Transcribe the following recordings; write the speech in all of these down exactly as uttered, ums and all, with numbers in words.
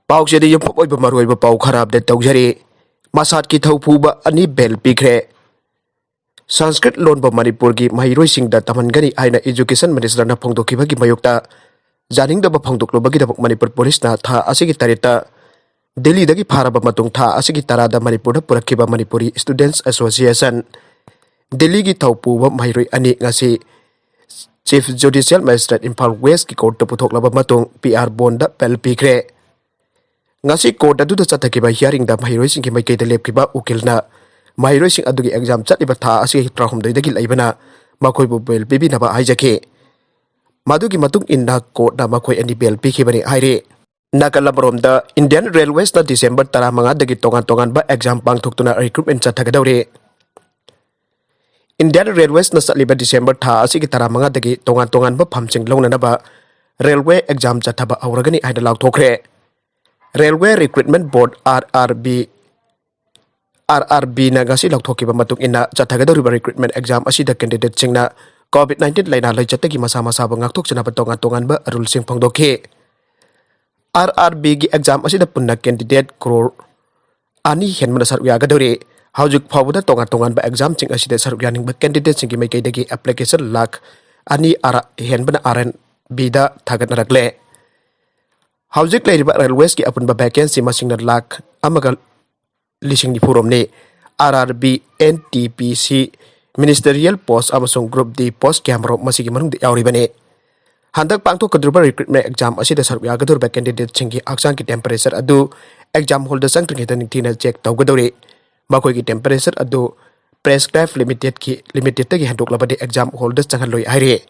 ꯄꯥꯎꯁꯤꯗ ꯌꯨꯝꯐꯝ ꯑꯣꯏꯕ ꯃꯔꯨꯑꯣꯏꯕ ꯄꯥꯎ ꯈꯔ ꯑꯞꯗꯦꯠ ꯇꯧꯖꯔꯤ꯫ ꯃꯁꯥꯠꯀꯤ ꯊꯧꯄꯨꯕ ꯑꯅꯤ ꯕꯦꯜ ꯄꯤꯈ꯭ꯔꯦ꯫ ꯁꯪꯁꯀ꯭ꯔꯤꯠ ꯂꯣꯟꯕ ꯃꯅꯤꯄꯨꯔꯒꯤ ꯃꯍꯩꯔꯣꯏꯁꯤꯡꯗ ꯇꯝꯍꯟꯒꯅꯤ ꯍꯥꯏꯅ ꯏꯖꯨꯀꯦꯁꯟ ꯃꯤꯅꯤꯁꯇꯔꯅ ꯐꯣꯡꯗꯣꯛꯈꯤꯕꯒꯤ ꯃꯥꯌꯣꯛꯇ ꯌꯥꯅꯤꯡꯗꯕ ꯐꯣꯡꯗꯣꯛꯂꯨꯕꯒꯤꯗꯃꯛ ꯃꯅꯤꯄꯨꯔ ꯄꯨꯂꯤꯁꯅ ꯊꯥ ꯑꯁꯤꯒꯤ ꯇꯔꯦꯠꯇ ꯗꯤꯜꯂꯤꯗꯒꯤ ꯐꯥꯔꯕ ꯃꯇꯨꯡ ꯊꯥ ꯑꯁꯤꯒꯤ ꯇꯔꯥꯗ ꯃꯅꯤꯄꯨꯔꯗ ꯄꯨꯔꯛꯈꯤꯕ ꯃꯅꯤꯄꯨꯔꯤ ꯁ꯭ꯇꯨꯗꯦꯟꯠꯁ ꯑꯦꯁꯣꯁꯤꯌꯦꯁꯟ ꯗꯤꯜꯂꯤꯒꯤ ꯊꯧꯄꯨꯕ ꯃꯍꯩꯔꯣꯏ ꯑꯅꯤ ꯉꯁꯤ ꯆꯤꯐ ꯖꯨꯗꯤꯁꯤꯌꯦꯜ ꯃꯦꯖꯤꯁꯇ꯭ꯔꯦꯠ ꯏꯝꯐꯥꯜ ꯋꯦꯁꯀꯤ ꯀꯣꯔꯠꯇ ꯄꯨꯊꯣꯛꯂꯕ ꯃꯇꯨꯡ ꯄꯤ ꯑꯥꯔ ꯕꯣꯟꯗ ꯕꯦꯜ ꯄꯤꯈ꯭ꯔꯦ꯫ ꯉꯁꯤ ꯀꯣꯔꯠ ꯑꯗꯨꯗ ꯆꯠꯊꯈꯤꯕ ꯍꯤꯌꯥꯔꯤꯡꯗ ꯃꯍꯩꯔꯣꯏꯁꯤꯡꯒꯤ ꯃꯥꯏꯀꯩꯗ ꯂꯦꯞꯈꯤꯕ ꯎꯀꯤꯜꯅ ꯃꯍꯩꯔꯣꯏꯁꯤꯡ ꯑꯗꯨꯒꯤ ꯑꯦꯛꯖꯥꯝ ꯆꯠꯂꯤꯕ ꯊꯥ ꯑꯁꯤꯒꯤ ꯇꯔꯥꯍꯨꯝꯗꯣꯏꯗꯒꯤ ꯂꯩꯕꯅ ꯃꯈꯣꯏꯕꯨ ꯕꯦꯜ ꯄꯤꯕꯤꯅꯕ ꯍꯥꯏꯖꯈꯤ꯫ ꯃꯗꯨꯒꯤ ꯃꯇꯨꯡ ꯏꯟꯅ ꯀꯣꯔꯠꯅ ꯃꯈꯣꯏ ꯑꯅꯤ ꯕꯦꯜ ꯄꯤꯈꯤꯕꯅꯤ ꯍꯥꯏꯔꯤ꯫ ꯅꯥꯀꯜ ꯑꯃꯔꯣꯝꯗ ꯏꯟꯗꯤꯌꯟ ꯔꯦꯜꯋꯦꯁꯅ ꯗꯤꯁꯦꯝꯕꯔ ꯇꯔꯥꯃꯉꯥꯗꯒꯤ ꯇꯣꯉꯥꯟ ꯇꯣꯉꯥꯟꯕ ꯑꯦꯛꯖꯥꯝ ꯄꯥꯡꯊꯣꯛꯇꯨꯅ ꯔꯤꯀ꯭ꯔꯨꯠꯃꯦꯟ ꯆꯠꯊꯒꯗꯧꯔꯤ꯫ ꯏꯟꯗꯤꯌꯟ ꯔꯦꯜꯋꯦꯁꯅ ꯆꯠꯂꯤꯕ ꯗꯤꯁꯦꯝꯕꯔ ꯊꯥ ꯑꯁꯤꯒꯤ ꯇꯔꯥꯃꯉꯥꯗꯒꯤ ꯇꯣꯉꯥꯟ ꯇꯣꯉꯥꯟꯕ ꯐꯝꯁꯤꯡ ꯂꯧꯅꯅꯕ ꯔꯦꯜꯋꯦ ꯑꯦꯛꯖꯥꯝ ꯆꯠꯊꯕ ꯍꯧꯔꯒꯅꯤ ꯍꯥꯏꯅ ꯂꯥꯎꯊꯣꯛꯈ꯭ꯔꯦ꯫ ꯔꯦꯜꯋꯦ ꯔꯤꯀ꯭ꯔꯨꯠꯃꯦꯟ ꯕꯣꯔꯗ, RRB, RRBꯅ ꯉꯁꯤ ꯂꯥꯎꯊꯣꯛꯈꯤꯕ ꯃꯇꯨꯡ ꯏꯟꯅ, ꯆꯠꯊꯒꯗꯧꯔꯤꯕ ꯔꯤꯀ꯭ꯔꯨꯠꯃꯦꯟ ꯑꯦꯛꯖꯥꯝ ꯑꯁꯤꯗ ꯀꯦꯟꯗꯤꯗꯦꯠꯁꯤꯡꯅ ꯀꯣꯚꯤꯗ ꯅꯥꯏꯟꯇꯤꯟ ꯂꯥꯏꯅꯥ ꯂꯩꯆꯠꯇꯒꯤ ꯃꯁꯥ ꯃꯁꯥꯕꯨ ꯉꯥꯛꯊꯣꯛꯆꯅꯕ ꯇꯣꯉꯥꯟ ꯇꯣꯉꯥꯟꯕ ꯔꯨꯜꯁꯤꯡ ꯐꯣꯡꯗꯣꯛꯈꯤ꯫ RRBꯒꯤ ꯑꯦꯛꯖꯥꯝ ꯑꯁꯤꯗ ꯄꯨꯟꯅ ꯀꯦꯟꯗꯤꯗꯦꯠ ꯀ꯭ꯔꯣꯔ ꯑꯅꯤ ꯍꯦꯟꯕꯅ ꯁꯔꯨꯛ ꯌꯥꯒꯗꯧꯔꯤ꯫ ꯍꯧꯖꯤꯛ ꯐꯥꯎꯕꯗ ꯇꯣꯉꯥꯟ ꯇꯣꯉꯥꯟꯕ ꯑꯦꯛꯖꯥꯝꯁꯤꯡ ꯑꯁꯤꯗ ꯁꯔꯨꯛ ꯌꯥꯅꯤꯡꯕ ꯀꯦꯟꯗꯤꯗꯦꯠꯁꯤꯡꯒꯤ ꯃꯥꯏꯀꯩꯗꯒꯤ ꯑꯦꯄ꯭ꯂꯤꯀꯦꯁꯟ ꯂꯥꯈ ꯑꯅꯤ ꯑꯔꯥ ꯍꯦꯟꯕꯅ RRBꯗ ꯊꯥꯒꯠꯅꯔꯛꯂꯦ꯫ ꯍꯧꯖꯤꯛ ꯂꯩꯔꯤꯕ ꯔꯦꯜꯋꯦꯁꯀꯤ ꯑꯄꯨꯟꯕ ꯚꯦꯀꯦꯟꯁꯤ ꯃꯁꯤꯡꯅ ꯂꯥꯈ ꯑꯃꯒ ꯂꯤꯁꯤꯡ ꯅꯤꯐꯨ ꯔꯣꯝꯅꯤ꯫ RRB, NTPC, ꯃꯤꯅꯤꯁꯇꯔꯤꯌꯦꯜ ꯄꯣꯁ ꯑꯃꯁꯨꯡ ꯒ꯭ꯔꯨꯞ ꯗꯤ ꯄꯣꯁ ꯀꯌꯥꯃꯔꯨꯝ ꯃꯁꯤꯒꯤ ꯃꯅꯨꯡꯗ ꯌꯥꯎꯔꯤꯕꯅꯤ꯫ ꯍꯟꯗꯛ ꯄꯥꯡꯊꯣꯛꯀꯗꯧꯔꯤꯕ ꯔꯤꯀ꯭ꯔꯨꯠꯃꯦꯟ ꯑꯦꯛꯖꯥꯝ ꯑꯁꯤꯗ ꯁꯔꯨꯛ ꯌꯥꯒꯗꯧꯔꯤꯕ ꯀꯦꯟꯗꯤꯗꯦꯠꯁꯤꯡꯒꯤ ꯍꯛꯆꯥꯡꯒꯤ ꯇꯦꯝꯄꯔꯦꯆꯔ ꯑꯗꯨ ꯑꯦꯛꯖꯥꯝ ꯍꯣꯜꯗ ꯆꯪꯗ꯭ꯔꯤꯉꯩꯗ ꯅꯤꯡꯊꯤꯅ ꯆꯦꯛ ꯇꯧꯒꯗꯧꯔꯤ꯫ ꯃꯈꯣꯏꯒꯤ ꯇꯦꯝꯄꯔꯦꯆꯔ ꯑꯗꯨ ꯄ꯭ꯔꯦꯁꯀ꯭ꯔꯥꯏꯕ ꯂꯤꯃꯤꯇꯦꯗꯀꯤ, ꯂꯤꯃꯤꯇꯦꯗꯇꯒꯤ ꯍꯦꯟꯗꯣꯛꯂꯕꯗꯤ ꯑꯦꯛꯖꯥꯝ ꯍꯣꯜꯗ ꯆꯪꯍꯜꯂꯣꯏ ꯍꯥꯏꯔꯤ꯫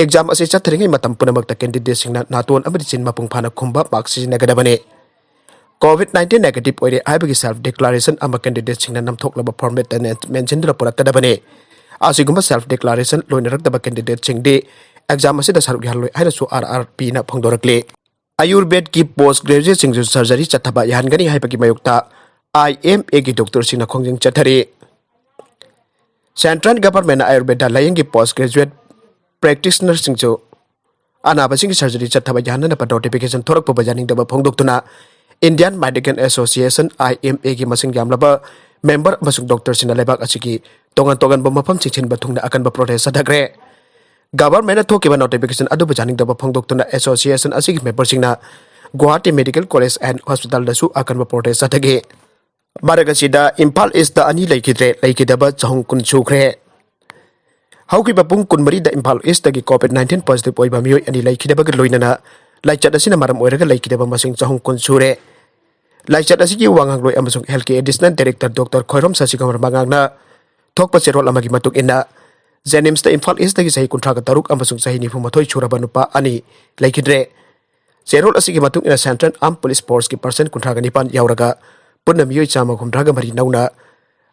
ꯑꯦꯛꯖꯥꯝ ꯑꯁꯤ ꯆꯠꯊꯔꯤꯉꯩ ꯃꯇꯝ ꯄꯨꯝꯅꯃꯛꯇ ꯀꯦꯟꯗꯤꯗꯦꯠꯁꯤꯡꯅ ꯅꯥꯇꯣꯟ ꯑꯃꯗꯤ ꯆꯤꯟ ꯃꯄꯨꯡ ꯐꯥꯅ ꯈꯨꯝꯕ ꯃꯥꯛꯁ ꯁꯤꯖꯤꯟꯅꯒꯗꯕꯅꯤ꯫ ꯀꯣꯚꯤꯗ ꯅꯥꯏꯟꯇꯤꯟ ꯅꯦꯒꯦꯇꯤꯚ ꯑꯣꯏꯔꯦ ꯍꯥꯏꯕꯒꯤ ꯁꯦꯜꯐ ꯗꯤꯀ꯭ꯂꯥꯔꯦꯁꯟ ꯑꯃ ꯀꯦꯟꯗꯤꯗꯦꯠꯁꯤꯡꯅ ꯅꯝꯊꯣꯛꯂꯕ ꯐꯣꯔꯃꯦꯠꯇ ꯃꯦꯟꯁꯤꯟꯗꯨꯅ ꯄꯨꯔꯛꯀꯗꯕꯅꯤ꯫ ꯑꯁꯤꯒꯨꯝꯕ ꯁꯦꯜꯐ ꯗꯤꯀ꯭ꯂꯥꯔꯦꯁꯟ ꯂꯣꯏꯅꯔꯛꯇꯕ ꯀꯦꯟꯗꯤꯗꯦꯠꯁꯤꯡꯗꯤ ꯑꯦꯛꯖꯥꯝ ꯑꯁꯤꯗ ꯁꯔꯨꯛ ꯌꯥꯍꯜꯂꯣꯏ ꯍꯥꯏꯅꯁꯨ RRBꯅ ꯐꯣꯡꯗꯣꯔꯛꯂꯤ꯫ ꯑꯌꯨꯔꯕꯦꯗꯀꯤ ꯄꯣꯁ ꯒ꯭ꯔꯦꯖꯨꯑꯦꯠꯁꯤꯡꯁꯨ ꯁꯔꯖꯔꯤ ꯆꯠꯊꯕ ꯌꯥꯍꯟꯒꯅꯤ ꯍꯥꯏꯕꯒꯤ ꯃꯥꯌꯣꯛꯇ IMAꯒꯤ ꯗꯣꯛꯇꯔꯁꯤꯡꯅ ꯈꯣꯡꯖꯪ ꯆꯠꯊꯔꯤ꯫ ꯁꯦꯟꯇ꯭ꯔꯦꯜ ꯒꯚꯔꯟꯃꯦꯟꯠꯅ ꯑꯌꯨꯔꯕꯦꯗ ꯂꯥꯌꯦꯡꯒꯤ ꯄꯣꯁ ꯒ꯭ꯔꯦꯖꯨꯑꯦꯠ ꯄ꯭ꯔꯦꯛꯇꯤꯁꯅꯔꯁꯤꯡꯁꯨ ꯑꯅꯥꯕꯁꯤꯡꯒꯤ ꯁꯔꯖꯔꯤ ꯆꯠꯊꯕ ꯌꯥꯍꯟꯅꯅꯕ ꯅꯣꯇꯤꯐꯤꯀꯦꯁꯟ ꯊꯣꯔꯛꯄꯕꯨ ꯌꯥꯅꯤꯡꯗꯕ ꯐꯣꯡꯗꯣꯛꯇꯨꯅ ꯏꯟꯗꯤꯌꯟ ꯃꯦꯗꯤꯀꯦꯜ ꯑꯦꯁꯣꯁꯤꯌꯦꯁꯟ, ꯑꯥꯏ ꯑꯦꯝ ꯑꯦꯒꯤ ꯃꯁꯤꯡ ꯌꯥꯝꯂꯕ ꯃꯦꯝꯕꯔ ꯑꯃꯁꯨꯡ ꯗꯣꯛꯇꯔꯁꯤꯡꯅ ꯂꯩꯕꯥꯛ ꯑꯁꯤꯒꯤ ꯇꯣꯉꯥꯟ ꯇꯣꯉꯥꯟꯕ ꯃꯐꯝꯁꯤꯡ ꯁꯤꯟꯕ ꯊꯨꯡꯅ ꯑꯀꯟꯕ ꯄ꯭ꯔꯣꯇꯦꯁ ꯆꯠꯊꯈ꯭ꯔꯦ꯫ ꯒꯚꯔꯟꯃꯦꯟꯠꯅ ꯊꯣꯛꯈꯤꯕ ꯅꯣꯇꯤꯐꯤꯀꯦꯁꯟ ꯑꯗꯨꯕꯨ ꯌꯥꯅꯤꯡꯗꯕ ꯐꯣꯡꯗꯣꯛꯇꯨꯅ ꯑꯦꯁꯣꯁꯤꯌꯦꯁꯟ ꯑꯁꯤꯒꯤ ꯃꯦꯝꯕꯔꯁꯤꯡꯅ ꯒꯨꯋꯥꯍꯥꯇꯤ ꯃꯦꯗꯤꯀꯦꯜ ꯀꯣꯂꯦꯖ ꯑꯦꯟ ꯍꯣꯁꯄꯤꯇꯥꯜꯗꯁꯨ ꯑꯀꯟꯕ ꯄ꯭ꯔꯣꯇꯦꯁ ꯆꯠꯊꯈꯤ꯫ ꯃꯔꯛ ꯑꯁꯤꯗ ꯏꯝꯐꯥꯜ ꯏꯁꯇ ꯑꯅꯤ ꯂꯩꯈꯤꯗ꯭ꯔꯦ, ꯂꯩꯈꯤꯗꯕ ꯆꯍꯨꯝ ꯀꯨꯟ ꯁꯨꯈ꯭ꯔꯦ꯫ ꯍꯧꯈꯤꯕ ꯄꯨꯡ ꯀꯨꯟꯃꯔꯤꯗ ꯏꯝꯐꯥꯜ ꯏꯁꯇꯒꯤ ꯀꯣꯚꯤꯗ ꯅꯥꯏꯟꯇꯤꯟ ꯄꯣꯖꯤꯇꯤꯚ ꯑꯣꯏꯕ ꯃꯤꯑꯣꯏ ꯑꯅꯤ ꯂꯩꯈꯤꯗꯕꯒ ꯂꯣꯏꯅꯅ ꯂꯥꯏꯆꯠ ꯑꯁꯤꯅ ꯃꯔꯝ ꯑꯣꯏꯔꯒ ꯂꯩꯈꯤꯗꯕ ꯃꯁꯤꯡ ꯆꯍꯨꯝ ꯀꯨꯟ ꯁꯨꯔꯦ꯫ ꯂꯥꯏꯆꯠ ꯑꯁꯤꯒꯤ ꯋꯥ ꯉꯥꯡꯂꯣꯏ ꯑꯃꯁꯨꯡ health care additional director doctor Khoirom Sasikumar ꯃꯉꯥꯡꯅ ꯊꯣꯛꯄ ꯆꯦꯔꯣꯜ ꯑꯃꯒꯤ ꯃꯇꯨꯡ ꯏꯟꯅ, ꯖꯦꯅꯤꯝꯁꯇ ꯏꯝꯐꯥꯜ ꯏꯁꯇꯒꯤ ꯆꯍꯤ ꯀꯨꯟꯊ꯭ꯔꯥꯒ ꯇꯔꯨꯛ ꯑꯃꯁꯨꯡ ꯆꯍꯤ ꯅꯤꯐꯨ ꯃꯥꯊꯣꯏ ꯁꯨꯔꯕ ꯅꯨꯄꯥ ꯑꯅꯤ ꯂꯩꯈꯤꯗ꯭ꯔꯦ꯫ ꯆꯦꯔꯣꯜ ꯑꯁꯤꯒꯤ ꯃꯇꯨꯡ ꯏꯟꯅ, ꯁꯦꯟꯇ꯭ꯔꯦꯜ ꯑꯥꯔꯝ ꯄꯨꯂꯤꯁ ꯐꯣꯔꯁꯀꯤ ꯄꯥꯔꯁꯟ ꯀꯨꯟꯊ꯭ꯔꯥꯒ ꯅꯤꯄꯥꯟ ꯌꯥꯎꯔꯒ ꯄꯨꯟꯅ ꯃꯤꯑꯣꯏ ꯆꯥꯝꯃ ꯍꯨꯝꯗ꯭ꯔꯥꯒ ꯃꯔꯤ ꯅꯧꯅ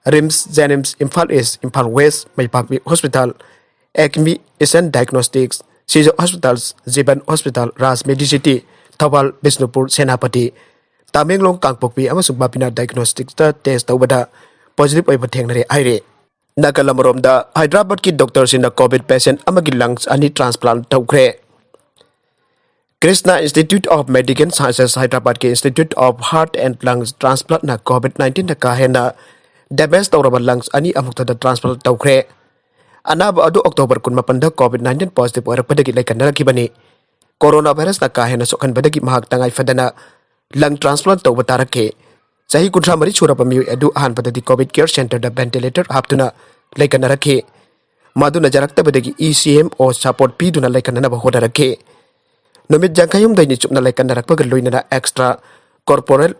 RIMS, JNIMS, Imphal east, Imphal west, Meipakpi hospital, ꯑꯦꯛꯃꯤ ꯏꯁꯟ diagnostics, Shija hospital, Jivan hospital, Raj Medicity, Thoubal, Bishnupur, Senapati, Tamenglong, Kangpokpi ꯑꯃꯁꯨꯡ ꯕꯥꯕꯤꯅꯥ ꯗꯥꯏꯒꯅꯣꯁꯇꯤꯛꯁꯇ ꯇꯦꯁ ꯇꯧꯕꯗ ꯄꯣꯖꯤꯇꯤꯚ ꯑꯣꯏꯕ ꯊꯦꯡꯅꯔꯦ ꯍꯥꯏꯔꯤ꯫ ꯅꯥꯀꯜ ꯑꯃꯔꯣꯝꯗ, ꯍꯥꯏꯗ꯭ꯔꯕꯥꯗꯀꯤ ꯗꯣꯛꯇꯔꯁꯤꯡꯅ ꯀꯣꯚꯤꯗ ꯄꯦꯁꯦꯟꯠ ꯑꯃꯒꯤ ꯂꯪꯁ ꯑꯅꯤ ꯇ꯭ꯔꯥꯟꯁꯄ꯭ꯂꯥꯟꯠ ꯇꯧꯈ꯭ꯔꯦ꯫ Krishna institute of medical sciences ꯍꯥꯏꯗ꯭ꯔꯕꯥꯗꯀꯤ institute of heart and lungs ꯇ꯭ꯔꯥꯟꯁꯄ꯭ꯂꯥꯟꯠꯅ ꯀꯣꯚꯤꯗ ꯅꯥꯏꯟꯇꯤꯟꯗ ꯀꯥ ꯍꯦꯟꯅ ꯗꯦꯃꯦꯖ ꯇꯧꯔꯕ ꯂꯪꯁ ꯑꯅꯤ ꯑꯃꯨꯛꯇꯗ ꯇ꯭ꯔꯥꯟꯁꯄ꯭ꯂꯥꯟꯠ ꯇꯧꯈ꯭ꯔꯦ꯫ ꯑꯅꯥꯕ ꯑꯗꯨ ꯑꯣꯛꯇꯣꯕꯔ ꯀꯨꯟꯃꯥꯄꯟꯗ ꯀꯣꯚꯤꯗ ꯅꯥꯏꯟꯇꯤꯟ ꯄꯣꯖꯤꯇꯤꯚ ꯑꯣꯏꯔꯛꯄꯗꯒꯤ ꯂꯩꯀꯟꯅꯔꯛꯈꯤꯕꯅꯤ꯫ ꯀꯣꯔꯣꯅꯥ ꯚꯥꯏꯔꯁꯅ ꯀꯥ ꯍꯦꯟꯅ ꯁꯣꯛꯍꯟꯕꯗꯒꯤ ꯃꯍꯥꯛ ꯇꯉꯥꯏ ꯐꯗꯅ ꯂꯪ ꯇ꯭ꯔꯥꯟꯁꯄ꯭ꯂꯥꯟꯠ ꯇꯧꯕ ꯇꯥꯔꯛꯈꯤ꯫ ꯆꯍꯤ ꯀꯨꯟꯊ꯭ꯔꯥ ꯃꯔꯤ ꯁꯨꯔꯕ ꯃꯤꯑꯣꯏ ꯑꯗꯨ ꯑꯍꯥꯟꯕꯗꯗꯤ ꯀꯣꯚꯤꯗ ꯀꯦꯌꯔ ꯁꯦꯟꯇꯔꯗ ꯚꯦꯟꯇꯤꯂꯦꯇꯔ ꯍꯥꯞꯇꯨꯅ ꯂꯩꯀꯟꯅꯔꯛꯈꯤ꯫ ꯃꯗꯨꯅ ꯌꯥꯔꯛꯇꯕꯗꯒꯤ ꯏ ꯁꯤ ꯑꯦꯝ ꯑꯣ ꯁꯄꯣꯔꯠ ꯄꯤꯗꯨꯅ ꯂꯩꯀꯟꯅꯅꯕ ꯍꯣꯠꯅꯔꯛꯈꯤ꯫ ꯅꯨꯃꯤꯠ ꯌꯥꯡꯈꯩꯍꯨꯝꯗꯣꯏꯅꯤ ꯆꯨꯞꯅ ꯂꯩꯀꯟꯅꯔꯛꯄꯒ ꯂꯣꯏꯅꯅ ꯑꯦꯛꯁꯇ꯭ꯔꯥ ꯀꯣꯔꯄꯣꯔꯦꯜ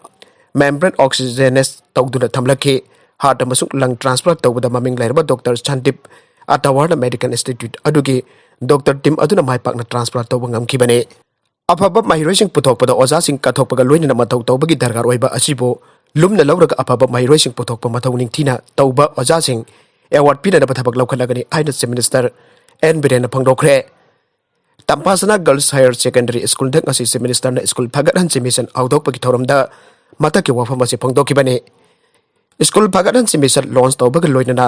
ꯃꯦꯝꯕ꯭ꯔꯦꯟ ꯑꯣꯛꯁꯤꯖꯦꯅꯦꯁ ꯇꯧꯗꯨꯅ ꯊꯝꯂꯛꯈꯤ꯫ ꯍꯥꯔꯠ ꯑꯃꯁꯨꯡ ꯂꯪ ꯇ꯭ꯔꯥꯟꯁꯄ꯭ꯂꯥꯟꯠ ꯇꯧꯕꯗ ꯃꯃꯤꯡ ꯂꯩꯔꯕ ꯗꯣꯛꯇꯔ ꯁꯟꯗꯤꯞ ꯑꯇꯋꯥꯔꯅ ꯃꯦꯗꯤꯀꯦꯜ ꯏꯟꯁꯇꯤꯇ꯭ꯌꯨꯠ ꯑꯗꯨꯒꯤ ꯗꯣꯛꯇꯔ ꯇꯤꯝ ꯑꯗꯨꯅ ꯃꯥꯏ ꯄꯥꯛꯅ ꯇ꯭ꯔꯥꯟꯁꯄ꯭ꯂꯥꯟꯠ ꯇꯧꯕ ꯉꯝꯈꯤꯕꯅꯤ꯫ ꯑꯐꯕ ꯃꯍꯩꯔꯣꯏꯁꯤꯡ ꯄꯨꯊꯣꯛꯄꯗ ꯑꯣꯖꯥꯁꯤꯡ ꯀꯠꯊꯣꯛꯄꯒ ꯂꯣꯏꯅꯅ ꯃꯊꯧ ꯇꯧꯕꯒꯤ ꯗꯔꯀꯥꯔ ꯑꯣꯏꯕ ꯑꯁꯤꯕꯨ ꯂꯨꯝꯅ ꯂꯧꯔꯒ ꯑꯐꯕ ꯃꯍꯩꯔꯣꯏꯁꯤꯡ ꯄꯨꯊꯣꯛꯄ ꯃꯊꯧ ꯅꯤꯡꯊꯤꯅ ꯇꯧꯕ ꯑꯣꯖꯥꯁꯤꯡ ꯑꯦꯋꯥꯔꯗ ꯄꯤꯅꯅꯕ ꯊꯕꯛ ꯂꯧꯈꯠꯂꯒꯅꯤ ꯍꯥꯏꯅ ꯆꯤꯐ ꯃꯤꯅꯤꯁꯇꯔ ꯑꯦꯟ ꯕꯤꯔꯦꯟꯅ ꯐꯣꯡꯗꯣꯛꯈ꯭ꯔꯦ꯫ ꯇꯝꯐꯥꯁꯅꯥ ꯒꯔꯜꯁ ꯍꯥꯌꯔ ꯁꯦꯀꯦꯟꯗꯔꯤ ꯁ꯭ꯀꯨꯜꯗ ꯉꯁꯤ ꯆꯤꯐ ꯃꯤꯅꯤꯁꯇꯔꯅ ꯁ꯭ꯀꯨꯜ ꯐꯒꯠꯍꯟꯁꯤ ꯃꯤꯁꯟ ꯍꯧꯗꯣꯛꯄꯒꯤ ꯊꯧꯔꯝꯗ ꯃꯊꯛꯀꯤ ꯋꯥꯐꯝ ꯑꯁꯤ ꯐꯣꯡꯗꯣꯛꯈꯤꯕꯅꯤ꯫ ꯁ꯭ꯀꯨꯜ ꯐꯒꯠꯍꯟꯁꯤ ꯃꯤꯁꯟ ꯂꯣꯟꯆ ꯇꯧꯕꯒ ꯂꯣꯏꯅꯅ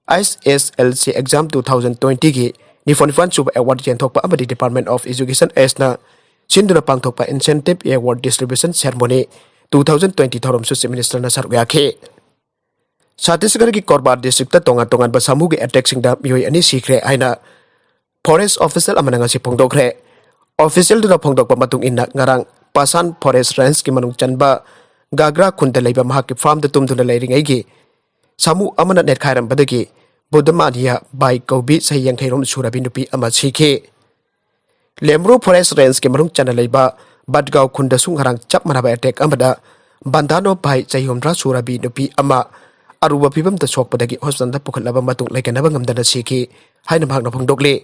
S S L C exam two thousand ꯇ꯭ꯋꯦꯟꯇꯤꯒꯤ ꯅꯤꯐꯨ ꯅꯤꯄꯥꯟ ꯁꯨꯕ ꯑꯦꯋꯥꯔꯗ ꯌꯦꯟꯊꯣꯛꯄ ꯑꯃꯗꯤ Department of Education ꯑꯦꯁꯅ ꯁꯤꯟꯗꯨꯅ ꯄꯥꯡꯊꯣꯛꯄ Incentive Award Distribution Ceremony two thousand twenty ꯊꯧꯔꯝꯁꯨ Chief Minister ꯅ ꯁꯔꯨꯛ ꯌꯥꯈꯤ꯫ ꯆꯇꯤꯁꯒꯔꯒꯤ ꯀꯣꯔꯕꯥ ꯗꯤꯁꯇ꯭ꯔꯤꯛꯇ ꯇꯣꯉꯥꯟ ꯇꯣꯉꯥꯟꯕ ꯁꯥꯃꯨꯒꯤ ꯑꯦꯇꯦꯛꯁꯤꯡꯗ ꯃꯤꯑꯣꯏ ꯑꯅꯤ ꯁꯤꯈ꯭ꯔꯦ ꯍꯥꯏꯅ ꯐꯣꯔꯦꯁ ꯑꯣꯐꯤꯁꯤꯌꯦꯜ ꯑꯃꯅ ꯉꯁꯤ ꯐꯣꯡꯗꯣꯛꯈ꯭ꯔꯦ꯫ ꯑꯣꯐꯤꯁꯤꯌꯦꯜꯗꯨꯅ ꯐꯣꯡꯗꯣꯛꯄ ꯃꯇꯨꯡ ꯏꯟꯅ, ꯉꯔꯥꯡ ꯄꯁꯥꯟ ꯐꯣꯔꯦꯁ ꯔꯦꯟꯖꯀꯤ ꯃꯅꯨꯡ ꯆꯟꯕ ꯒꯥꯒ꯭ꯔꯥ ꯈꯨꯟꯗ ꯂꯩꯕ ꯃꯍꯥꯛꯀꯤ ꯐꯥꯔꯝꯗ ꯇꯨꯝꯗꯨꯅ ꯂꯩꯔꯤꯉꯩꯒꯤ ꯁꯥꯃꯨ ꯑꯃꯅ ꯅꯦꯠꯈꯥꯏꯔꯝꯕꯗꯒꯤ ꯕꯨꯙꯃꯥꯅꯤꯌꯥ ꯕꯥꯏ ꯀꯧꯕꯤ ꯆꯍꯤ ꯌꯥꯡꯈꯩꯔꯣꯝ ꯁꯨꯔꯕꯤ ꯅꯨꯄꯤ ꯑꯃ ꯁꯤꯈꯤ꯫ ꯂꯦꯝꯕ꯭ꯔꯨ ꯐꯣꯔꯦꯁ ꯔꯦꯟꯖꯀꯤ ꯃꯅꯨꯡ ꯆꯟꯅ ꯂꯩꯕ ꯕꯠꯒꯥꯎ ꯈꯨꯟꯗꯁꯨ ꯉꯔꯥꯡ ꯆꯞ ꯃꯥꯟꯅꯕ ꯑꯦꯇꯦꯛ ꯑꯃꯗ ꯕꯟꯗꯥꯅꯣ ꯚꯥꯏ ꯆꯍꯤ ꯍꯨꯝꯗ꯭ꯔꯥ ꯁꯨꯔꯕꯤ ꯅꯨꯄꯤ ꯑꯃ ꯑꯔꯨꯕ ꯐꯤꯕꯝꯗ ꯁꯣꯛꯄꯗꯒꯤ ꯍꯣꯁꯄꯤꯇꯥꯜꯗ ꯄꯨꯈꯠꯂꯕ ꯃꯇꯨꯡ ꯂꯩꯀꯟꯅꯕ ꯉꯝꯗꯅ ꯁꯤꯈꯤ ꯍꯥꯏꯅ ꯃꯍꯥꯛꯅ ꯐꯣꯡꯗꯣꯛꯂꯤ꯫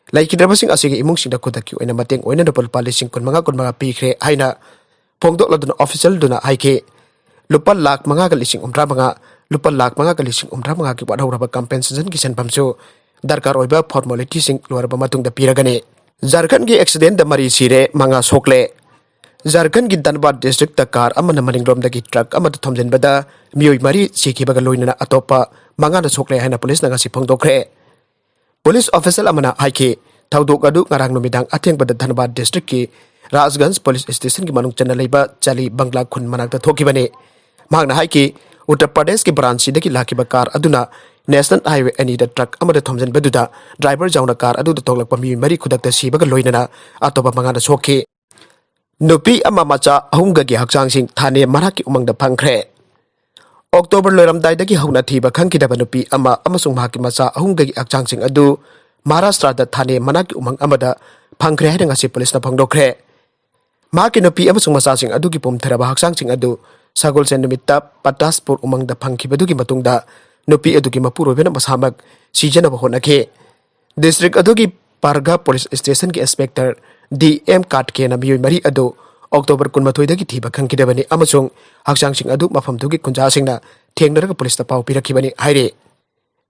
ꯂꯩꯈꯤꯗ꯭ꯔꯕꯁꯤꯡ ꯑꯁꯤꯒꯤ ꯏꯃꯨꯡꯁꯤꯡꯗ ꯈꯨꯗꯛꯀꯤ ꯑꯣꯏꯅ ꯃꯇꯦꯡ ꯑꯣꯏꯅꯅꯕ ꯂꯨꯄꯥ ꯂꯤꯁꯤꯡ ꯀꯨꯟꯃꯉꯥ ꯀꯨꯟꯃꯉꯥ ꯄꯤꯈ꯭ꯔꯦ ꯍꯥꯏꯅ ꯐꯣꯡꯗꯣꯛꯂꯗꯨꯅ ꯑꯣꯐꯤꯁꯤꯌꯦꯜꯗꯨꯅ ꯍꯥꯏꯈꯤ꯫ ꯂꯨꯄꯥ ꯂꯥꯈ ꯃꯉꯥꯒ ꯂꯤꯁꯤꯡ ꯍꯨꯝꯗ꯭ꯔꯥ ꯃꯉꯥ, ꯂꯨꯄꯥ ꯂꯥꯈ ꯃꯉꯥꯒ ꯂꯤꯁꯤꯡ ꯍꯨꯝꯗ꯭ꯔꯥ ꯃꯉꯥꯒꯤ ꯋꯥꯠꯍꯧꯔꯕ ꯀꯝꯄꯦꯟꯁꯦꯁꯟꯒꯤ ꯁꯦꯟꯐꯝꯁꯨ ꯗꯔꯀꯥꯔ ꯑꯣꯏꯕ ꯐꯣꯔꯃꯥꯂꯤꯇꯤꯁꯤꯡ ꯂꯣꯏꯔꯕ ꯃꯇꯨꯡꯗ ꯄꯤꯔꯒꯅꯤ꯫ ꯖꯥꯔꯈꯟꯒꯤ ꯑꯦꯛꯁꯤꯗꯦꯟꯗ ꯃꯔꯤ ꯁꯤꯔꯦ, ꯃꯉꯥ ꯁꯣꯛꯂꯦ꯫ ꯖꯥꯔꯈꯟꯒꯤ ꯙꯟꯕꯥꯗ ꯗꯤꯁꯇ꯭ꯔꯤꯛꯇ ꯀꯥꯔ ꯑꯃꯅ ꯃꯅꯤꯡꯂꯣꯝꯗꯒꯤ ꯇ꯭ꯔꯛ ꯑꯃꯗ ꯊꯣꯝꯖꯤꯟꯕꯗ ꯃꯤꯑꯣꯏ ꯃꯔꯤ ꯁꯤꯈꯤꯕꯒ ꯂꯣꯏꯅꯅ ꯑꯇꯣꯞꯄ ꯃꯉꯥꯅ ꯁꯣꯛꯂꯦ ꯍꯥꯏꯅ ꯄꯨꯂꯤꯁꯅ ꯉꯁꯤ ꯐꯣꯡꯗꯣꯛꯈ꯭ꯔꯦ꯫ ꯄꯨꯂꯤꯁ ꯑꯣꯐꯤꯁꯤꯌꯦꯜ ꯑꯃꯅ ꯍꯥꯏꯈꯤ, ꯊꯧꯗꯣꯛ ꯑꯗꯨ ꯉꯔꯥꯡ ꯅꯨꯃꯤꯗꯥꯡ ꯑꯊꯦꯡꯕꯗ ꯙꯟꯕꯥꯗ ꯗꯤꯁꯇ꯭ꯔꯤꯛꯀꯤ ꯔꯥꯖꯒꯟꯖ ꯄꯨꯂꯤꯁ ꯁ꯭ꯇꯦꯁꯟꯒꯤ ꯃꯅꯨꯡ ꯆꯟꯅ ꯂꯩꯕ ꯆꯥꯂꯤ ꯕꯪꯒ꯭ꯂꯥ ꯈꯨꯟ ꯃꯅꯥꯛꯇ ꯊꯣꯛꯈꯤꯕꯅꯤ꯫ ꯃꯍꯥꯛꯅ ꯍꯥꯏꯈꯤ, ꯎꯠꯇꯔ ꯄ꯭ꯔꯗꯦꯁꯀꯤ ꯕ꯭ꯔꯥꯟꯆꯁꯤꯗꯒꯤ ꯂꯥꯛꯈꯤꯕ ꯀꯥꯔ ꯑꯗꯨꯅ ꯅꯦꯁꯅꯦꯜ ꯍꯥꯏꯋꯦ ꯑꯅꯤꯗ ꯇ꯭ꯔꯛ ꯑꯃꯗ ꯊꯣꯝꯖꯤꯟꯕꯗꯨꯗ ꯗ꯭ꯔꯥꯏꯚꯔ ꯌꯥꯎꯅ ꯀꯥꯔ ꯑꯗꯨꯗ ꯇꯣꯡꯂꯛꯄ ꯃꯤꯑꯣꯏ ꯃꯔꯤ ꯈꯨꯗꯛꯇ ꯁꯤꯕꯒ ꯂꯣꯏꯅꯅ ꯑꯇꯣꯞꯄ ꯃꯉꯥꯅ ꯁꯣꯛꯈꯤ꯫ ꯅꯨꯄꯤ ꯑꯃ ꯃꯆꯥ ꯑꯍꯨꯝꯒꯒꯤ ꯍꯛꯆꯥꯡꯁꯤꯡ ꯊꯥꯅꯦ ꯃꯅꯥꯛꯀꯤ ꯎꯃꯪꯗ ꯐꯪꯈ꯭ꯔꯦ꯫ ꯑꯣꯛꯇꯣꯕꯔ ꯂꯣꯏꯔꯝꯗꯥꯏꯗꯒꯤ ꯍꯧꯅ ꯊꯤꯕ ꯈꯪꯈꯤꯗꯕ ꯅꯨꯄꯤ ꯑꯃ ꯑꯃꯁꯨꯡ ꯃꯍꯥꯛꯀꯤ ꯃꯆꯥ ꯑꯍꯨꯝꯒꯒꯤ ꯍꯛꯆꯥꯡꯁꯤꯡ ꯑꯗꯨ ꯃꯍꯥꯔꯥꯁꯇ꯭ꯔꯗ ꯊꯥꯅꯦ ꯃꯅꯥꯛꯀꯤ ꯎꯃꯪ ꯑꯃꯗ ꯐꯪꯈ꯭ꯔꯦ ꯍꯥꯏꯅ ꯉꯁꯤ ꯄꯨꯂꯤꯁꯅ ꯐꯣꯡꯗꯣꯛꯈ꯭ꯔꯦ꯫ ꯃꯍꯥꯛꯀꯤ ꯅꯨꯄꯤ ꯑꯃꯁꯨꯡ ꯃꯆꯥꯁꯤꯡ ꯑꯗꯨꯒꯤ ꯄꯨꯝꯊꯔꯕ ꯍꯛꯆꯥꯡꯁꯤꯡ ꯑꯗꯨ ꯁꯒꯣꯜꯁꯦꯟ ꯅꯨꯃꯤꯠꯇ ꯄꯇꯥꯁꯄꯨꯔ ꯎꯃꯪꯗ ꯐꯪꯈꯤꯕꯗꯨꯒꯤ ꯃꯇꯨꯡꯗ ꯅꯨꯄꯤ ꯑꯗꯨꯒꯤ ꯃꯄꯨꯔꯣꯏꯕꯅ ꯃꯁꯥꯃꯛ ꯁꯤꯖꯅꯕ ꯍꯣꯠꯅꯈꯤ꯫ ꯗꯤꯁꯇ꯭ꯔꯤꯛ ꯑꯗꯨꯒꯤ ꯄꯥꯔꯒꯥ ꯄꯨꯂꯤꯁ ꯁ꯭ꯇꯦꯁꯟꯒꯤ ꯏꯟꯁꯄꯦꯛꯇꯔ ꯗꯤ ꯑꯦꯝ ꯀꯥꯠꯀꯦꯅ ꯃꯤꯑꯣꯏ ꯃꯔꯤ ꯑꯗꯨ ꯑꯣꯛꯇꯣꯕꯔ ꯀꯨꯟꯃꯥꯊꯣꯏꯗꯒꯤ ꯊꯤꯕ ꯈꯪꯈꯤꯗꯕꯅꯤ ꯑꯃꯁꯨꯡ ꯍꯛꯆꯥꯡꯁꯤꯡ ꯑꯗꯨ ꯃꯐꯝꯗꯨꯒꯤ ꯈꯨꯟꯖꯥꯁꯤꯡꯅ ꯊꯦꯡꯅꯔꯒ ꯄꯨꯂꯤꯁꯇ ꯄꯥꯎ ꯄꯤꯔꯛꯈꯤꯕꯅꯤ ꯍꯥꯏꯔꯤ꯫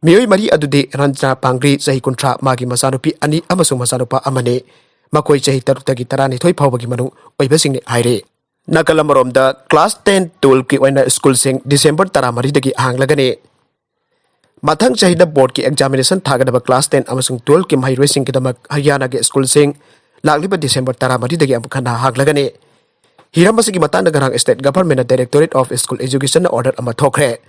ꯃꯤꯑꯣꯏ ꯃꯔꯤ ꯑꯗꯨꯗꯤ ꯔꯟꯖꯅꯥ ꯄꯥꯡꯒ꯭ꯔꯤ, ꯆꯍꯤ ꯀꯨꯟꯊ꯭ꯔꯥ, ꯃꯥꯒꯤ ꯃꯆꯥꯅꯨꯄꯤ ꯑꯅꯤ ꯑꯃꯁꯨꯡ ꯃꯆꯥꯅꯨꯄꯥ ꯑꯃꯅꯤ꯫ ꯃꯈꯣꯏ ꯆꯍꯤ ꯇꯔꯨꯛꯇꯒꯤ ꯇꯔꯥꯅꯤꯊꯣꯏ ꯐꯥꯎꯕꯒꯤ ꯃꯅꯨꯡ ꯑꯣꯏꯕꯁꯤꯡꯅꯤ ꯍꯥꯏꯔꯤ꯫ ꯅꯥꯀꯜ ꯑꯃꯔꯣꯝꯗ, ꯀ꯭ꯂꯥꯁ ꯇꯦꯟ, ꯇꯨꯋꯦꯜꯐꯀꯤ ꯑꯣꯏꯅ ꯁ꯭ꯀꯨꯜꯁꯤꯡ ꯗꯤꯁꯦꯝꯕꯔ ꯇꯔꯥꯃꯔꯤꯗꯒꯤ ꯍꯥꯡꯂꯒꯅꯤ꯫ ꯃꯊꯪ ꯆꯍꯤꯗ ꯕꯣꯔꯗꯀꯤ ꯑꯦꯛꯖꯥꯃꯤꯅꯦꯁꯟ ꯊꯥꯒꯗꯕ ꯀ꯭ꯂꯥꯁ ꯇꯦꯟ ꯑꯃꯁꯨꯡ ꯇꯨꯋꯦꯜꯐꯀꯤ ꯃꯍꯩꯔꯣꯏꯁꯤꯡꯒꯤꯗꯃꯛ ꯍꯔꯤꯌꯥꯅꯥꯒꯤ ꯁ꯭ꯀꯨꯜꯁꯤꯡ ꯂꯥꯛꯂꯤꯕ ꯗꯤꯁꯦꯝꯕꯔ ꯇꯔꯥꯃꯔꯤꯗꯒꯤ ꯑꯃꯨꯛ ꯍꯟꯅ ꯍꯥꯡꯂꯒꯅꯤ꯫ ꯍꯤꯔꯝ ꯑꯁꯤꯒꯤ ꯃꯇꯥꯡꯗ ꯉꯔꯥꯡ ꯁ꯭ꯇꯦꯠ ꯒꯚꯔꯟꯃꯦꯟꯠꯅ ꯗꯥꯏꯔꯦꯛꯇꯣꯔꯦꯠ ꯑꯣꯐ ꯁ꯭ꯀꯨꯜ ꯑꯦꯖꯨꯀꯦꯁꯟꯅ ꯑꯣꯔꯗꯔ ꯑꯃ ꯊꯣꯛꯈ꯭ꯔꯦ꯫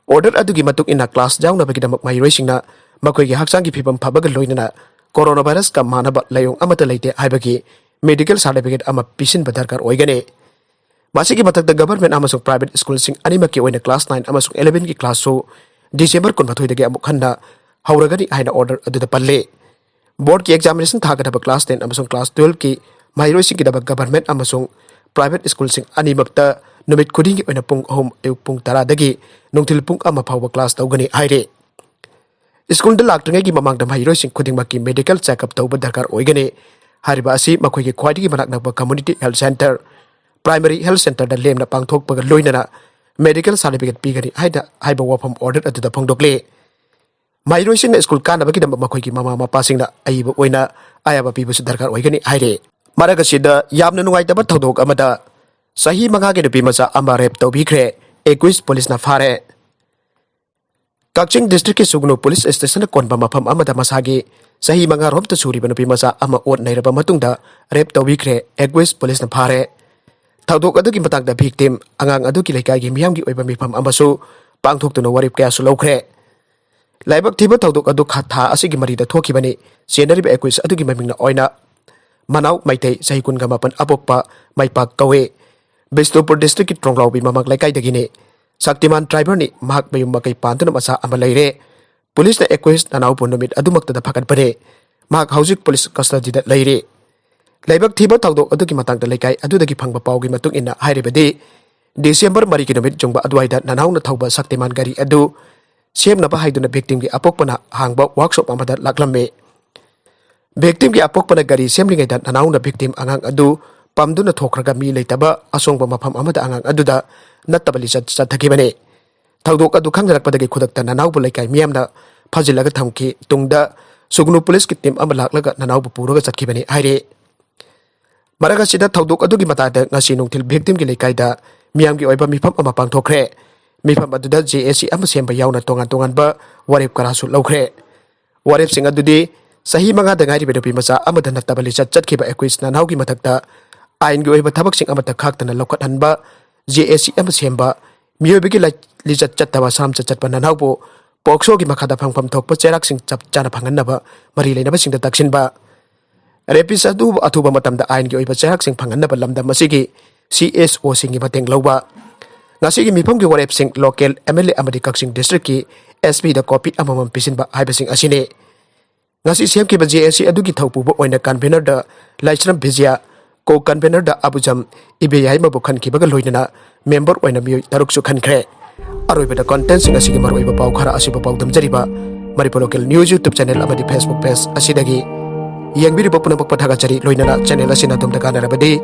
ꯑꯣꯔꯗꯔ ꯑꯗꯨꯒꯤ ꯃꯇꯨꯡ ꯏꯟꯅ ꯀ꯭ꯂꯥꯁ ꯌꯥꯎꯅꯕꯒꯤꯗꯃꯛ ꯃꯍꯩꯔꯣꯏꯁꯤꯡꯅ ꯃꯈꯣꯏꯒꯤ ꯍꯛꯆꯥꯡꯒꯤ ꯐꯤꯕꯝ ꯐꯕꯒ ꯂꯣꯏꯅꯅ ꯀꯣꯔꯣꯅꯥ ꯚꯥꯏꯔꯁꯀ ꯃꯥꯟꯅꯕ ꯂꯥꯏꯑꯣꯡ ꯑꯃꯠꯇ ꯂꯩꯇꯦ ꯍꯥꯏꯕꯒꯤ ꯃꯦꯗꯤꯀꯦꯜ ꯁꯥꯔꯇꯤꯐꯤꯀꯦꯠ ꯑꯃ ꯄꯤꯁꯤꯟꯕ ꯗꯔꯀꯥꯔ ꯑꯣꯏꯒꯅꯤ꯫ ꯃꯁꯤꯒꯤ ꯃꯊꯛꯇ ꯒꯚꯔꯟꯃꯦꯟꯠ ꯑꯃꯁꯨꯡ ꯄ꯭ꯔꯥꯏꯚꯦꯠ ꯁ꯭ꯀꯨꯜꯁꯤꯡ ꯑꯅꯤꯃꯛꯀꯤ ꯑꯣꯏꯅ ꯀ꯭ꯂꯥꯁ ꯅꯥꯏꯟ ꯑꯃꯁꯨꯡ ꯏꯂꯦꯚꯦꯟꯒꯤ ꯀ꯭ꯂꯥꯁꯁꯨ ꯗꯤꯁꯦꯝꯕꯔ ꯀꯨꯟꯃꯥꯊꯣꯏꯗꯒꯤ ꯑꯃꯨꯛ ꯍꯟꯅ ꯍꯧꯔꯒꯅꯤ ꯍꯥꯏꯅ ꯑꯣꯔꯗꯔ ꯑꯗꯨꯗ ꯄꯜꯂꯤ꯫ ꯕꯣꯔꯗꯀꯤ ꯑꯦꯛꯖꯥꯃꯤꯅꯦꯁꯟ ꯊꯥꯒꯗꯕ ꯀ꯭ꯂꯥꯁ ꯇꯦꯟ ꯑꯃꯁꯨꯡ ꯀ꯭ꯂꯥꯁ ꯇꯨꯋꯦꯜꯐꯀꯤ ꯃꯍꯩꯔꯣꯏꯁꯤꯡꯒꯤꯗꯃꯛ ꯒꯚꯔꯟꯃꯦꯟꯠ ꯑꯃꯁꯨꯡ ꯄ꯭ꯔꯥꯏꯚꯦꯠ ꯁ꯭ꯀꯨꯜꯁꯤꯡ ꯑꯅꯤꯃꯛꯇ ꯅꯨꯃꯤꯠ ꯈꯨꯗꯤꯡꯒꯤ ꯑꯣꯏꯅ ꯄꯨꯡ ꯑꯍꯨꯝ, ꯑꯌꯨꯛ ꯄꯨꯡ ꯇꯔꯥꯗꯒꯤ ꯅꯨꯡꯊꯤꯜ ꯄꯨꯡ ꯑꯃ ꯐꯥꯎꯕ ꯀ꯭ꯂꯥꯁ ꯇꯧꯒꯅꯤ ꯍꯥꯏꯔꯤ꯫ ꯁ꯭ꯀꯨꯜꯗ ꯂꯥꯛꯇ꯭ꯔꯤꯉꯩꯒꯤ ꯃꯃꯥꯡꯗ ꯃꯍꯩꯔꯣꯏꯁꯤꯡ ꯈꯨꯗꯤꯡꯃꯛꯀꯤ ꯃꯦꯗꯤꯀꯦꯜ ꯆꯦꯛꯑꯞ ꯇꯧꯕ ꯗꯔꯀꯥꯔ ꯑꯣꯏꯒꯅꯤ꯫ ꯍꯥꯏꯔꯤꯕ ꯑꯁꯤ ꯃꯈꯣꯏꯒꯤ ꯈ꯭ꯋꯥꯏꯗꯒꯤ ꯃꯅꯥꯛ ꯅꯛꯄ community health centre, primary health ꯁꯦꯟꯇꯔꯗ ꯂꯦꯝꯅ ꯄꯥꯡꯊꯣꯛꯄꯒ ꯂꯣꯏꯅꯅ ꯃꯦꯗꯤꯀꯦꯜ ꯁꯥꯔꯇꯤꯐꯤꯀꯦꯠ ꯄꯤꯒꯅꯤ ꯍꯥꯏꯅ ꯍꯥꯏꯕ ꯋꯥꯐꯝ ꯑꯣꯔꯗꯔ ꯑꯗꯨꯗ ꯐꯣꯡꯗꯣꯛꯂꯤ꯫ ꯃꯍꯩꯔꯣꯏꯁꯤꯡꯅ ꯁ꯭ꯀꯨꯜ ꯀꯥꯅꯕꯒꯤꯗꯃꯛ ꯃꯈꯣꯏꯒꯤ ꯃꯃꯥ ꯃꯄꯥꯁꯤꯡꯅ ꯑꯏꯕ ꯑꯣꯏꯅ ꯑꯌꯥꯕ ꯄꯤꯕꯁꯨ ꯗꯔꯀꯥꯔ ꯑꯣꯏꯒꯅꯤ ꯍꯥꯏꯔꯤ꯫ ꯃꯔꯛ ꯑꯁꯤꯗ ꯌꯥꯝꯅ ꯅꯨꯡꯉꯥꯏꯇꯕ ꯊꯧꯗꯣꯛ ꯑꯃꯗ ꯆꯍꯤ ꯃꯉꯥꯒꯤ ꯅꯨꯄꯤ ꯃꯆꯥ ꯑꯃ ꯔꯦꯞ ꯇꯧꯕꯤꯈ꯭ꯔꯦ, ꯑꯦꯀ꯭ꯌꯨꯁ ꯄꯨꯂꯤꯁꯅ ꯐꯥꯔꯦ꯫ ꯀꯛꯆꯤꯡ ꯗꯤꯁꯇ꯭ꯔꯤꯛꯀꯤ ꯁꯨꯒꯅꯨ ꯄꯨꯂꯤꯁ ꯁ꯭ꯇꯦꯁꯟꯅ ꯀꯣꯟꯕ ꯃꯐꯝ ꯑꯃꯗ ꯃꯁꯥꯒꯤ ꯆꯍꯤ ꯃꯉꯥꯔꯣꯝꯇ ꯁꯨꯔꯤꯕ ꯅꯨꯄꯤ ꯃꯆꯥ ꯑꯃ ꯑꯣꯠ ꯅꯩꯔꯕ ꯃꯇꯨꯡꯗ ꯔꯦꯞ ꯇꯧꯕꯤꯈ꯭ꯔꯦ, ꯑꯦꯀ꯭ꯌꯨꯁ ꯄꯨꯂꯤꯁꯅ ꯐꯥꯔꯦ꯫ ꯊꯧꯗꯣꯛ ꯑꯗꯨꯒꯤ ꯃꯇꯥꯡꯗ ꯚꯤꯛꯇꯤꯝ, ꯑꯉꯥꯡ ꯑꯗꯨꯒꯤ ꯂꯩꯀꯥꯏꯒꯤ ꯃꯤꯌꯥꯝꯒꯤ ꯑꯣꯏꯕ ꯃꯤꯐꯝ ꯑꯃꯁꯨ ꯄꯥꯡꯊꯣꯛꯇꯨꯅ ꯋꯥꯔꯦꯞ ꯀꯌꯥꯁꯨ ꯂꯧꯈ꯭ꯔꯦ꯫ ꯂꯥꯏꯕꯛ ꯊꯤꯕ ꯊꯧꯗꯣꯛ ꯑꯗꯨ ꯈ-, ꯊꯥ ꯑꯁꯤꯒꯤ ꯃꯔꯤꯗ ꯊꯣꯛꯈꯤꯕꯅꯤ꯫ ꯆꯦꯟꯅꯔꯤꯕ ꯑꯦꯀ꯭ꯌꯨꯁ ꯑꯗꯨꯒꯤ ꯃꯃꯤꯡꯅ ꯑꯣꯏꯅ ꯃꯅꯥꯎ ꯃꯩꯇꯩ, ꯆꯍꯤ ꯀꯨꯟꯒ ꯃꯥꯄꯟ, ꯑꯄꯣꯛꯄ ꯃꯩꯄꯥꯛ ꯀꯧꯏ꯫ ꯕꯤꯁꯅꯨꯄꯨꯔ ꯗꯤꯁꯇ꯭ꯔꯤꯛꯀꯤ ꯇ꯭ꯔꯣꯡꯂꯥꯎꯕꯤ ꯃꯃꯥꯡ ꯂꯩꯀꯥꯏꯗꯒꯤꯅꯤ꯫ ꯁꯛꯇꯤꯃꯥꯟ ꯗ꯭ꯔꯥꯏꯚꯔꯅꯤ꯫ ꯃꯍꯥꯛ ꯃꯌꯨꯝ ꯃꯀꯩ ꯄꯥꯟꯗꯨꯅ ꯃꯆꯥ ꯑꯃ ꯂꯩꯔꯦ꯫ ꯄꯨꯂꯤꯁꯅ ꯑꯦꯀ꯭ꯌꯨꯁ ꯅꯅꯥꯎꯕꯨ ꯅꯨꯃꯤꯠ ꯑꯗꯨꯃꯛꯇꯗ ꯐꯒꯠꯄꯅꯤ꯫ ꯃꯍꯥꯛ ꯍꯧꯖꯤꯛ ꯄꯨꯂꯤꯁ ꯀꯁꯇꯗꯤꯗ ꯂꯩꯔꯤ꯫ ꯂꯥꯏꯕꯛ ꯊꯤꯕ ꯊꯧꯗꯣꯛ ꯑꯗꯨꯒꯤ ꯃꯇꯥꯡꯗ ꯂꯩꯀꯥꯏ ꯑꯗꯨꯗꯒꯤ ꯐꯪꯕ ꯄꯥꯎꯒꯤ ꯃꯇꯨꯡ ꯏꯟꯅ ꯍꯥꯏꯔꯕꯗꯤ, ꯗꯤꯁꯦꯝꯕꯔ ꯃꯔꯤꯒꯤ ꯅꯨꯃꯤꯠ ꯌꯨꯡꯕ ꯑꯗꯨꯋꯥꯏꯗ ꯅꯅꯥꯎꯅ ꯊꯧꯕ ꯁꯛꯇꯤꯃꯥꯟ ꯒꯥꯔꯤ ꯑꯗꯨ ꯁꯦꯝꯅꯕ ꯍꯥꯏꯗꯨꯅ ꯚꯤꯛꯇꯤꯝꯒꯤ ꯑꯄꯣꯛꯄꯅ ꯍꯥꯡꯕ ꯋꯥꯔꯛꯁꯣꯞ ꯑꯃꯗ ꯂꯥꯛꯂꯝꯃꯤ꯫ ꯚꯤꯛꯇꯤꯝꯒꯤ ꯑꯄꯣꯛꯄꯅ ꯒꯥꯔꯤ ꯁꯦꯝꯂꯤꯉꯩꯗ ꯅꯅꯥꯎꯅ ꯚꯤꯛꯇꯤꯝ ꯑꯉꯥꯡ ꯑꯗꯨ ꯄꯝꯗꯨꯅ ꯊꯣꯛꯈ꯭ꯔꯒ ꯃꯤ ꯂꯩꯇꯕ ꯑꯁꯣꯡꯕ ꯃꯐꯝ ꯑꯃꯗ ꯑꯉꯥꯡ ꯑꯗꯨꯗ ꯅꯠꯇꯕ ꯂꯤꯆꯠ ꯆꯠꯊꯈꯤꯕꯅꯤ꯫ ꯊꯧꯗꯣꯛ ꯑꯗꯨ ꯈꯪꯅꯔꯛꯄꯗꯒꯤ ꯈꯨꯗꯛꯇ ꯅꯅꯥꯎꯕꯨ ꯂꯩꯀꯥꯏ ꯃꯤꯌꯥꯝꯅ ꯐꯥꯖꯤꯜꯂꯒ ꯊꯝꯈꯤ꯫ ꯇꯨꯡꯗ ꯁꯨꯒꯅꯨ ꯄꯨꯂꯤꯁꯀꯤ ꯇꯤꯝ ꯑꯃ ꯂꯥꯛꯂꯒ ꯅꯅꯥꯎꯕꯨ ꯄꯨꯔꯒ ꯆꯠꯈꯤꯕꯅꯤ ꯍꯥꯏꯔꯤ꯫ ꯃꯔꯛ ꯑꯁꯤꯗ ꯊꯧꯗꯣꯛ ꯑꯗꯨꯒꯤ ꯃꯇꯥꯡꯗ ꯉꯁꯤ ꯅꯨꯡꯊꯤꯜ ꯚꯤꯛꯇꯤꯝꯒꯤ ꯂꯩꯀꯥꯏꯗ ꯃꯤꯌꯥꯝꯒꯤ ꯑꯣꯏꯕ ꯃꯤꯐꯝ ꯑꯃ ꯄꯥꯡꯊꯣꯛꯈ꯭ꯔꯦ꯫ ꯃꯤꯐꯝ ꯑꯗꯨꯗ ꯖꯦ ꯑꯦ ꯁꯤ ꯑꯃ ꯁꯦꯝꯕ ꯌꯥꯎꯅ ꯇꯣꯉꯥꯟ ꯇꯣꯉꯥꯟꯕ ꯋꯥꯔꯦꯞ ꯀꯌꯥꯁꯨ ꯂꯧꯈ꯭ꯔꯦ꯫ ꯋꯥꯔꯦꯞꯁꯤꯡ ꯑꯗꯨꯗꯤ ꯆꯍꯤ ꯃꯉꯥꯗ ꯉꯥꯏꯔꯤꯕ ꯅꯨꯄꯤ ꯃꯆꯥ ꯑꯃꯗ ꯅꯠꯇꯕ ꯂꯤꯆꯠ ꯆꯠꯈꯤꯕ ꯑꯦꯀꯨꯏꯁ ꯅꯅꯥꯎꯒꯤ ꯃꯊꯛꯇ ꯑꯥꯏꯟꯒꯤ ꯑꯣꯏꯕ ꯊꯕꯛꯁꯤꯡ ꯑꯃꯠꯇ ꯈꯥꯛꯇꯅ ꯂꯧꯈꯠꯍꯟꯕ, ꯖꯦ ꯑꯦ ꯁꯤ ꯑꯃ ꯁꯦꯝꯕ, ꯃꯤꯑꯣꯏꯕꯒꯤ ꯂꯥꯏ-, ꯂꯤꯆꯠ ꯆꯠꯇꯕ ꯁꯥꯔꯝꯆꯠ ꯆꯠꯄ ꯅꯅꯥꯎꯕꯨ ꯄꯣꯛꯁꯣꯒꯤ ꯃꯈꯥꯗ ꯐꯪꯐꯝ ꯊꯣꯛꯄ ꯆꯩꯔꯥꯛꯁꯤꯡ ꯆꯞ ꯆꯥꯅ ꯐꯪꯍꯟꯅꯕ ꯃꯔꯤ ꯂꯩꯅꯕꯁꯤꯡꯗ ꯇꯛꯁꯤꯟꯕ, ꯔꯦꯄꯤꯁ ꯑꯗꯨꯕꯨ ꯑꯊꯨꯕ ꯃꯇꯝꯗ ꯑꯥꯏꯟꯒꯤ ꯑꯣꯏꯕ ꯆꯩꯔꯥꯛꯁꯤꯡ ꯐꯪꯍꯟꯅꯕ ꯂꯝꯗꯝ ꯑꯁꯤꯒꯤ ꯁꯤ ꯑꯦꯁ ꯑꯣꯁꯤꯡꯒꯤ ꯃꯇꯦꯡ ꯂꯧꯕ꯫ ꯉꯁꯤꯒꯤ ꯃꯤꯐꯝꯒꯤ ꯋꯥꯔꯦꯞꯁꯤꯡ ꯂꯣꯀꯦꯜ ꯑꯦꯝ ꯑꯦꯜ ꯑꯦ ꯑꯃꯗꯤ ꯀꯛꯆꯤꯡ ꯗꯤꯁꯇ꯭ꯔꯤꯛꯀꯤ ꯑꯦꯁ ꯄꯤꯗ ꯀꯣꯄꯤ ꯑꯃꯃꯝ ꯄꯤꯁꯤꯟꯕ ꯍꯥꯏꯕꯁꯤꯡ ꯑꯁꯤꯅꯤ꯫ ꯉꯁꯤ ꯁꯦꯝꯈꯤꯕ ꯖꯦ ꯑꯦ ꯁꯤ ꯑꯗꯨꯒꯤ ꯊꯧꯄꯨꯕ ꯑꯣꯏꯅ ꯀꯟꯚꯦꯅꯔꯗ ꯂꯥꯏꯁ꯭ꯔꯝ ꯕꯤꯖꯌ, ꯀꯣ ꯀꯟꯚꯦꯅꯔꯗ ꯑꯕꯨꯖꯝ ꯏꯕꯦꯌꯥꯏꯃꯕꯨ ꯈꯟꯈꯤꯕꯒ ꯂꯣꯏꯅꯅ ꯃꯦꯝꯕꯔ ꯑꯣꯏꯅ ꯃꯤꯑꯣꯏ ꯇꯔꯨꯛꯁꯨ ꯈꯟꯈ꯭ꯔꯦ꯫ ꯑꯔꯣꯏꯕꯗ ꯀꯣꯟꯇꯦꯟꯁꯤꯡ ꯑꯁꯤꯒꯤ ꯃꯔꯨꯑꯣꯏꯕ ꯄꯥꯎ ꯈꯔ ꯑꯁꯤꯕꯨ ꯄꯥꯎꯗꯝꯖꯔꯤꯕ Manipur local news YouTube channel ꯑꯃꯗꯤ ꯐꯦꯁꯕꯨꯛ ꯄꯦꯖ ꯑꯁꯤꯗꯒꯤ꯫ ꯌꯦꯡꯕꯤꯔꯤꯕ ꯄꯨꯝꯅꯃꯛꯄꯨ ꯊꯥꯒꯠꯆꯔꯤ, ꯂꯣꯏꯅꯅ ꯆꯦꯅꯦꯜ ꯑꯁꯤꯅ ꯑꯗꯣꯝꯗ ꯀꯥꯟꯅꯔꯕꯗꯤ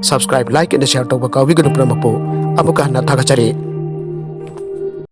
subscribe, like ꯑꯃꯗꯤ share ꯇꯧꯕ ꯀꯥꯎꯕꯤꯒꯅꯨ꯫ ꯄꯨꯝꯅꯃꯛꯄꯨ ꯑꯃꯨꯛꯀ ꯍꯟꯅ ꯊꯥꯒꯠꯆꯔꯤ꯫